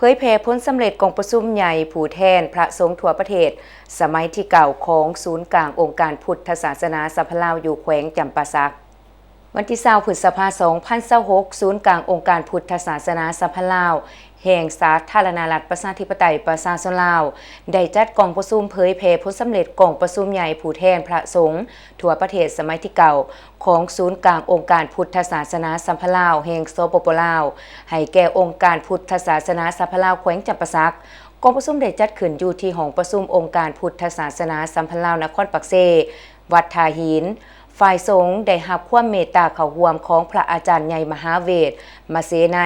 ຜີຍແຜ່ຜົນສຳເລັດກອງປະຊຸມໃຫຍ່ຜູ້ແທນພະສົງທົ່ວປະເທດສະໄໝທີເກົ້າຂອງສູນກາງອົງການພຸດທະສາສະໜາສຳພັນລາວຢູ່ແຂວງຈຳປາສັກ. ວັນທີຊາວ ພຶດສະພາ ສອງພັນຊາວຫົກ ສູນກາງອົງການພຸດທະສາສະໜາສຳພັນລາວ ແຫ່ງສາທາລະນະລັດປະຊາທິປະໄຕປະຊາຊົນລາວ ໄດ້ຈັດກອງປະຊຸມເຜີຍແຜ່ຜົນສຳເລັດກອງປະຊຸມໃຫຍ່ຜູ້ແທນພະສົງທົ່ວປະເທດສະໄໝທີເກົ້າ ຂອງສູນກາງອົງການພຸດທະສາສະໜາສຳພັນລາວແຫ່ງ ສປປ ລາວ ໃຫ້ແກ່ອົງການພຸດທະສາສະໜາສຳພັນລາວແຂວງຈຳປາສັກ. ກອງປະຊຸມໄດ້ຈັດຂຶ້ນຢູ່ທີ່ຫ້ອງປະຊຸມອົງການພຸດທະສາສະໜາສຳພັນລາວນະຄອນປາກເຊ, ວັດທ່າຫີນ. ຝ່າຍສົງໄດ້ຮັບຄວາມເມດຕາເຂົ້າຮ່ວມຂອງພະອາຈານໃຫຍ່ມະຫາເວດ ມະເສໄນ,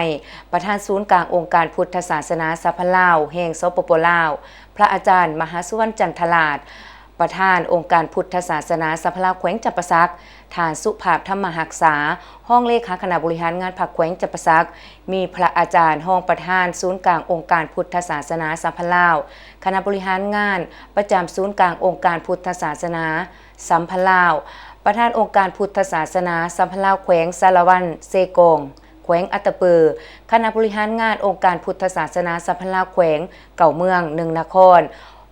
ປະທານສູນກາງອົງການພຸດທະສາສະໜາສຳພັນລາວແຫ່ງ ສປປ ລາວ, ພະອາຈານມະຫາສຸວັນ ຈັນທະລາດ, ປະທານອົງການພຸດທະສາສະໜາສຳພັນລາວແຂວງຈຳປາສັກ, ທ່ານ ສຸພາບ ທຳມະຮັກສາ, ຮອງເລຂາຄະນະບໍລິຫານງານພັກແຂວງຈຳປາສັກ, ມີພະອາຈານຮອງປະທານສູນກາງອົງການພຸດທະສາສະໜາສຳພັນລາວ, ຄະນະບໍລິຫານງານປະຈຳສູນກາງອົງການພຸດທະສາສະໜາສຳພັນລາວ, ປະທານອົງການພຸດທະສາສະໜາສຳພັນລາວແຂວງສາລະວັນ, ເຊກອງ, ແຂວງອັດຕະປື, ຄະນະບໍລິຫານງານອົງການພຸດທະສາສະໜາສຳພັນລາວແຂວງ, ເກົ້າເມືອງ, ໜຶ່ງນະຄອນ,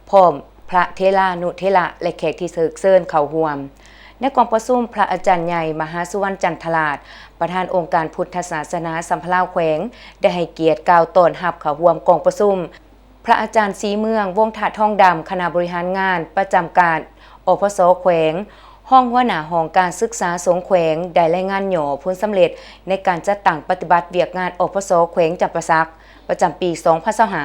ພ້ອມພະເຖລານຸເຖລະ ແລະ ແຂກທີ່ຖືກເຊີນເຂົ້າຮ່ວມ. ໃນກອງປະຊຸມ, ພະອາຈານໃຫຍ່ ມະຫາສຸວັນ ຈັນທະລາດ, ປະທານອົງການພຸດທະສາສະໜາສຳພັນລາວແຂວງ ໄດ້ໃຫ້ກຽດກ່າວຕ້ອນຮັບເຂົ້າຮ່ວມກອງປະຊຸມ. ພະອາຈານ ສີເມືອງ ວົງທະທອງດຳ, ຄະນະບໍລິຫານງານປະຈຳການ ອພສ ແຂວງ, ຮອງຫົວໜ້າຫ້ອງການສຶກສາສົງແຂວງ ໄດ້ລາຍງານຫຍໍ້ຜົນສຳເລັດໃນການຈັດຕັ້ງປະຕິບັດວຽກງານ ອພສ ແຂວງຈຳປາສັກ ປະຈຳປີສອງພັນຊາວຫ້າ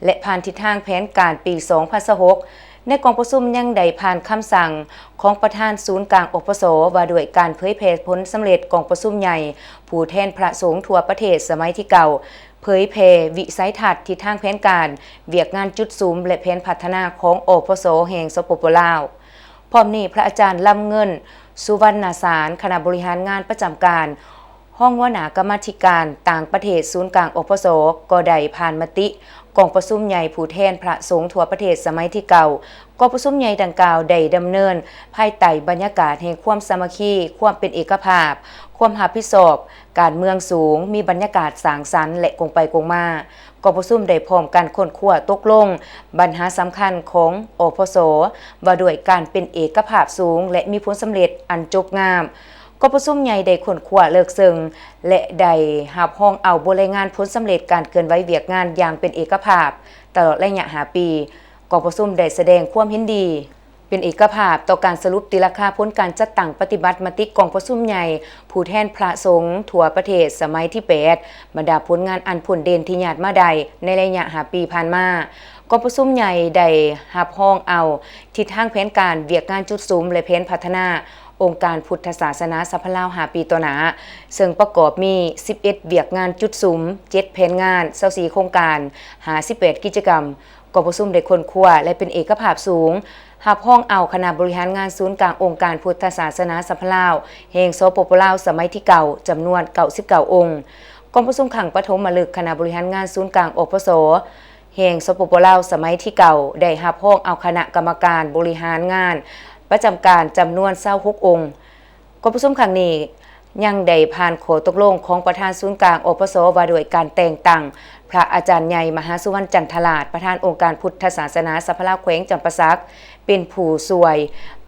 ແລະ ຜ່ານທິດທາງແຜນການປີສອງພັນຊາວຫົກ. ໃນກອງປະຊຸມຍັງໄດ້ຜ່ານຄຳສັ່ງຂອງປະທານສູນກາງ ອພສ ວ່າດ້ວຍການເຜີຍແຜ່ຜົນສຳເລັດກອງປະຊຸມໃຫຍ່ຜູ້ແທນພະສົງທົ່ວປະເທດສະໄໝທີເກົ້າ, ເຜີຍແຜ່ວິໄສທັດ, ທິດທາງແຜນການ, ວຽກງານຈຸດສຸມ ແລະ ແຜນພັດທະນາຂອງ ອພສ ແຫ່ງ ສປປ ລາວ. ພ້ອມນີ້, ພະອາຈານ ລຳເງິນ ສຸວັນນະສານ, ຄະນະບໍລິຫານງານປະຈຳການ, ຮອງຫົວໜ້າກຳມາທິການຕ່າງປະເທດສູນກາງ ອພສ ກໍໄດ້ຜ່ານມະຕິກອງປະຊຸມໃຫຍ່ຜູ້ແທນພະສົງທົ່ວປະເທດສະໄໝທີເກົ້າ. ກອງປະຊຸມໃຫຍ່ດັ່ງກ່າວໄດ້ດຳເນີນພາຍໃຕ້ບັນຍາກາດແຫ່ງຄວາມສາມັກຄີ, ຄວາມເປັນເອກະພາບ, ຄວາມຮັບຜິດຊອບ, ການເມືອງສູງ, ມີບັນຍາກາດສ້າງສັນ ແລະ ກົງໄປກົງມາ. ກອງປະຊຸມໄດ້ພ້ອມກັນຄົ້ນຄວ້າຕົກລົງບັນຫາສຳຄັນຂອງ ອພສ ວ່າດ້ວຍການເປັນເອກະພາບສູງ ແລະ ມີຜົນສຳເລັດອັນຈົບງາມ. ກອງປະຊຸມໃຫຍ່ໄດ້ຄົ້ນຄວ້າເລິກເຊິ່ງ ແລະ ໄດ້ຮັບຮອງເອົາບົດລາຍງານຜົນສຳເລັດການເຄື່ອນໄຫວວຽກງານຢ່າງເປັນເອກະພາບຕະຫຼອດໄລຍະຫ້າປີ. ກອງປະຊຸມໄດ້ສະແດງຄວາມເຫັນດີ ເປັນເອກະພາບຕໍ່ການສະຫຼຸບຕີລາຄາຜົນການຈັດຕັ້ງປະຕິບັດມະຕິກອງປະຊຸມໃຫຍ່ຜູ້ແທນພະສົງທົ່ວປະເທດສະໄໝທີແປດ, ບັນດາຜົນງານອັນພົ້ນເດັ່ນທີ່ຍາດມາໄດ້ໃນໄລຍະຫ້າປີຜ່ານມາ. ກອງປະຊຸມໃຫຍ່ໄດ້ຮັບຮອງເອົາທິດທາງແຜນການ, ວຽກງານຈຸດສຸມ ແລະ ແຜນພັດທະນາອົງການພຸດທະສາສະໜາສຳພັນລາວຫ້າປີຕໍ່ໜ້າ, ເຊິ່ງປະກອບມີສິບເອັດວຽກງານຈຸດສຸມ, ເຈັດແຜນງານ, ຊາວສີ່ໂຄງການ, ຫ້າສິບແປດກິດຈະກຳ. ກອງປະຊຸມໄດ້ຄົ້ນຄວ້າ ແລະ ເປັນເອກະພາບສູງ, ຮັບຮອງເອົາຄະນະບໍລິຫານງານສູນກາງອົງການພຸດທະສາສະໜາສຳພັນລາວແຫ່ງ ສປປ ລາວ ສະໄໝທີເກົ້າ ຈຳນວນເກົ້າສິບເກົ້າອົງ. ກອງປະຊຸມຄັ້ງປະຖົມມະລຶກຄະນະບໍລິຫານງານສູນກາງ ອພສ ແຫ່ງ ສປປ ລາວ ສະໄໝທີເກົ້າ ໄດ້ຮັບຮອງເອົາຄະນະກຳມະການບໍລິຫານງານປະຈຳການຈຳນວນຊາວຫົກອົງ. ກອງປະຊຸມຄັ້ງນີ້ຍັງໄດ້ຜ່ານຂໍ້ຕົກລົງຂອງປະທານສູນກາງ ອພສ ວ່າດ້ວຍການແຕ່ງຕັ້ງພະອາຈານໃຫຍ່ ມະຫາສຸວັນ ຈັນທະລາດ, ປະທານອົງການພຸດທະສາສະໜາສຳພັນລາວແຂວງຈຳປາສັກ ເປັນຜູ້ຊ່ວຍ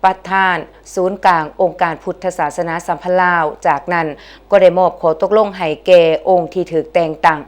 ປະທານສູນກາງອົງການພຸດທະສາສະໜາສຳພັນລາວ. ຈາກນັ້ນກໍໄດ້ມອບຂໍ້ຕົກລົງໃຫ້ແກ່ອົງທີ່ຖືກແຕ່ງຕັ້ງ